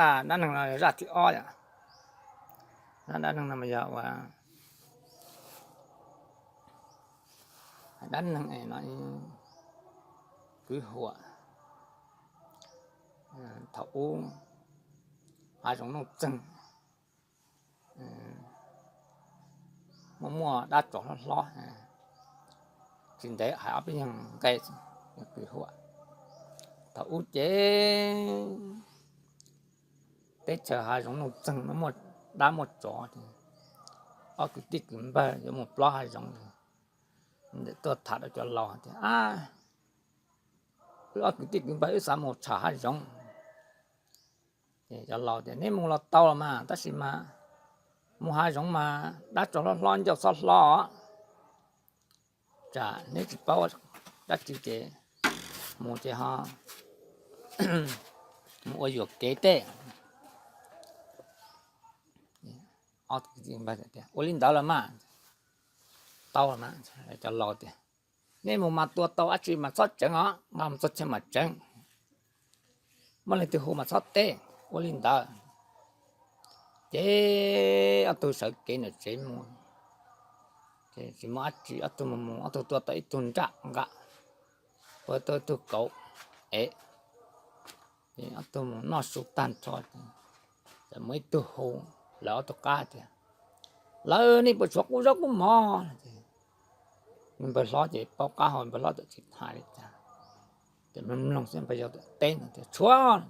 Zaj dab neeg no zaj thib ob yom. Zaj dab neeg no mas yog ua dab neeg no kwv huam thaum ub hav zoov nuj txeeg, muaj muaj dab tsov hlob hlob, tsis ntev hais ob peb nyuag nqe kwv huam. Thaum ub ces teb chaws hav zoov nuj txeeg, muaj dab muaj tsov, ob kwv tij kwv npawg yuav mus plob hav zoov, tuaj tham rau cov laus tias, wb ob kwv tij kwv npawg wb xav mus tsham hav zoov. Cov laus tias, neb mus los tau los mas, tab sis mas mus hav zoov mas dab tsov hlob hlob ncauj txhob hlob, tsam neb tsis paub dab tsi ces mus ces ho mus ua yuam kev tej. Ua li ntawd los mas, tau, cov laus tias, nej mus mas tua tau dab tsi mas txhob tseev os, nqa mus txog chaw mas tseev, muaj leej twg hu mas txhob teb. Ua li ntawd ces ob tug sawv kev ntawm tsev mus, tsis muaj dab tsi, ob tug mus mus ob tug tua tau ib tug nraj nqa, tua tau ib tug kauv ev, ces ob tug mus noj su tag nrho, txawm muaj ib tug hu lawv ob tug qab tias, lawv, nej puas tshuav qub zaub qub mov? Npawg hlob ces paub qab hau, npawg hlob txawm tsis hais li cas, ces mloog mloog xwb npawg yau teb no tias, tshuav.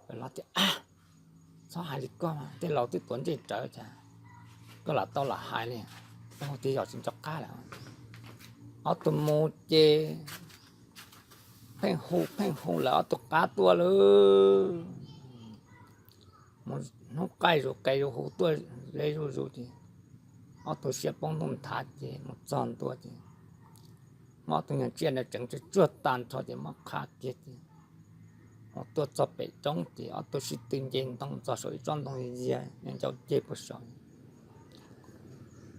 Npawg hlob tias, txhob hais li koj, tej laus twb tuav ntsej rawv cas koj lam tau lam hais li, tau tias yog tsis nco qab lawm. Ob tug mus ces pheej hu pheej hu lawv ob tug qab tuaj lawm. Mus hnub qaij zus qe zus hu tuaj ze zuj zus ces ob tug siab poob ntuj nthav ces mus txog ntua ces muab ob tug nyuag tsiaj ntawd tseev tsuag tsuag tag nrho ces muab qha kiag ces mus tuaj txog pem roob ces ob tug sib tw nce ntoo txog saum ib tsob ntoo yiag, ncau ceg puag saud.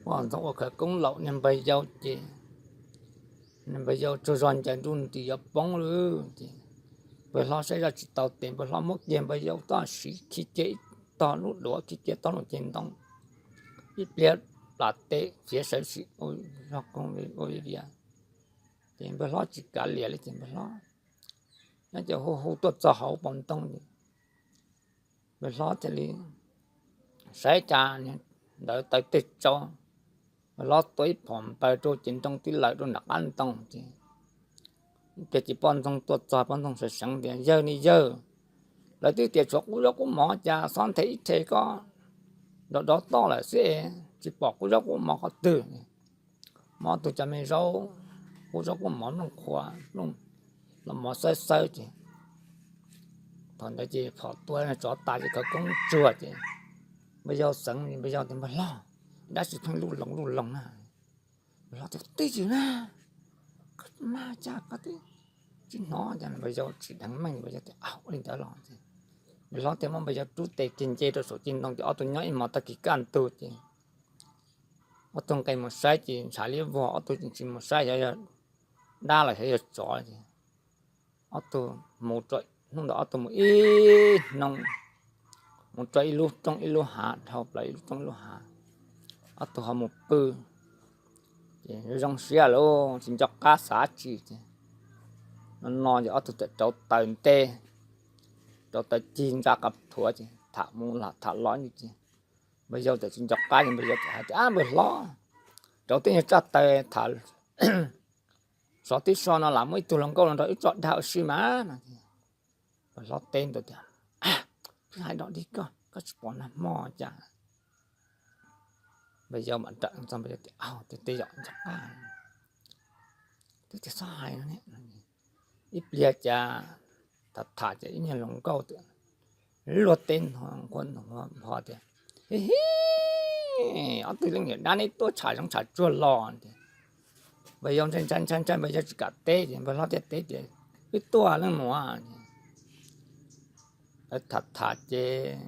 Ua ntxoov ua khawv koob laum niag npawg yau ces niag npawg yau tsaug zog ncaws nruj nris yuav poob lawm ces npawg hlob saib zaj tsis tau tes, npawg hlob muab kiag npawg yau toj siv khi kiag ib tog lub duav, khi kiag tog lub ceg ntoo, ib pliag plam teb fiav sawv sim ua zog koog ua viav. Ces npawg hlob tsis kav liam li ces npawg hlob nyob ces hu hu tuaj txog hauv paus ntoo ces npawg hlob thiaj li saib cas ntawd taws teg tsau, npawg hlob tua ib phom npaws rau ces nroo twb lawm rau nram qab ntoo ces ib pliag ces poj ntxoog tuaj txog, poj ntxoog sawv seev tias, yawg ne yawg, lawv twb tias tshuav qub zaub qub mov cas xob nthe ib rhe koj nrov nrov toj lawm xwb, tsis pom qub zaub qub mov qhov twg. Muab ob tug cov me zaub, qub zaub qub mov nplooj qhuav, nplooj los mov xawb xawb ces thaum ntawd ces phom tua tsov tas ces khawv koob tsuag ces npawg yau xeev, npawg yau tias, npawg hlob, dab tsi pheej luj loos luj loos na? Npawg hlob tias, twb yws na, koj mas cas koj twb tsis hnov? Ces npawg yau tsis dheev meej, npawg yau tias, ua li ntawd los. Npawg hlob thiaj muab npawg yau rub tes kiag nce rau saum ceg ntoo ces ob tug nyob ib hmos tag kis kaj ntug ces ob tug nqis mus saib ces ntshav liab vog, ob tug tsis mus saib xyov yog dab los xyov yog tsov ces ob tug mus, hnub ntawd ob tug mus ib hnub, mus rau ib lub roob ib lub hav, dhau plaws ib lub roob ib lub hav, ob tug ho mus pw ces zoo siab lawm tsis nco qab xav dab tsi ces no no ces ob tug txawm rauv taws ntej, rauv taws cig ntsa qab thuav ces tham mus tham los ces npawg yau txawm tsis nco qab ces npawg yau txawm hais tias, ab npawg hlob, rauv tej nyuag tsaj taws tham xov tib so no lam muab ib tug hluas nkauj los nrog wb tso dag ua si mas no. Npawg hlob teb ntawd tias, twb hais dog dig koj, koj tsis pom nag hmo cas? Npawg yau mam ram txog, npawg yau tias, au, tej yam nco qab, twb tias txhob hais no ne. Ib pliag cas tham tham ces ib nyuag hluas nkauj luag teb nqhuab nqho tias, hi hi, ob tug leej niam dab neb tuaj tsham zoov tsham tsuag los tias. Npawg yau ntshai ntshai ntshai ntshai, npawg yau tsis kam teb ces npawg hlob thiaj teb tias, wb tuaj leej muam. Tham tham ces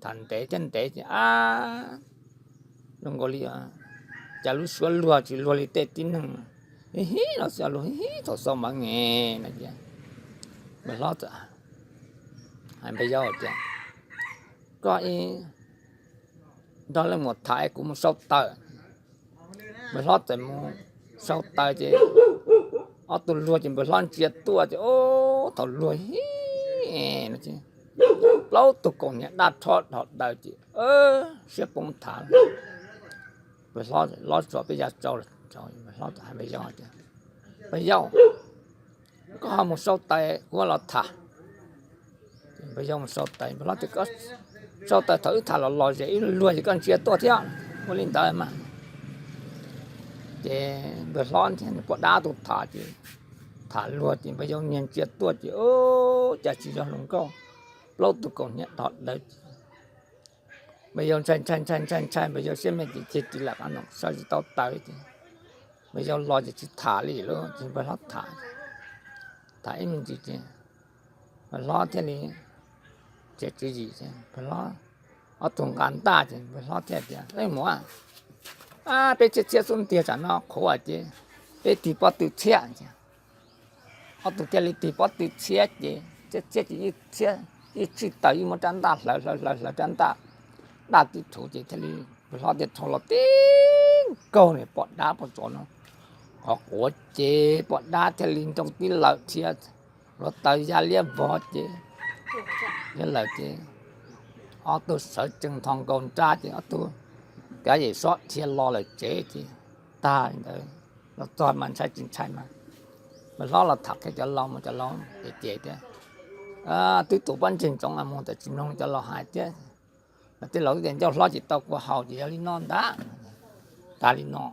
tham ntev thiab ntev ces ab, zoo nkaus li cas lub suab luag tsis luag li tej tib neeg, hi hi los xav luag hi hi thaum xaus mas ne no ces npawg hlob txawm hais npawg yau tias, koj ib nrog leej muam tham es kuv mus sau taws. Npawg hlob txawm mus sau taws ces ob tug luag ces npawg hlob ntsia tuaj ces, o, thaum luag hi, plaub tug kaus hniav daj rho dhos daws ces siab poob thav. Npawg hlob, hlob tso peb yav tsau, npawg hlob hais npawg yau tias, npawg yau, koj ho mus sau taws kuv los tham. Npawg yau mus sau taws, npawg hlob tias, koj sau taws thaum wb tham los los zem ib luag ces koj ntsia tuaj thiab, ua li ntawd mas. Ces npawg hlob nrog nws poj dab tus tham ces, tham luag ces npawg yau niag ntsia tuaj ces, o, cas tsis yog hluas nkauj, plaub tug kaus hniav dhos daws. Npawg yau ntshai ntshai ntshai ntshai ntshai, npawg yau siab me ces cia ris lam qab no sawv tsis tau taws ces npawg yau los ces tsis tham li lawm ces npawg hlob tham, tham ib me ntsis ces npawg hlob thiaj li txiav tswv yim ces npawg hlob, ob tug nqa ntaj ces npawg hlob thiaj tias, leej muam, peb txhiab txhiab xub ntiag tsam no qhuav ces peb tig pob tw txhiab. Ob tug thiaj li tig pob tw txhiab ces txhiab txhiab ces ib txhij taws ib muab rab ntaj hlawv hlawv hlawv hlawv rab ntaj, daj tib rhuv ces thiaj li npawg hlob thiaj rho los tib nkaug niag poj dab poj tsov no qhov quav ces poj dab thiaj li nroo tib lawm thiab, hluav taws ya liab vog ces, liab lawm ces ob tug sawv tsees nthos nkaus nrab ces ob tug kav yem sob dhia los lawm tsev ces tag li ntawd. Los txog mas ntshai tsis ntshai mas, npawg hlob los tham qhia cov laus mas cov laus ces tias, twb tus pob ntseg ntsoov mus tam tsis mloog cov laus hais thiab. Mas tej laus tias ncauj hlob tsis tau kua haus ces yog li no ntag. Tas li no.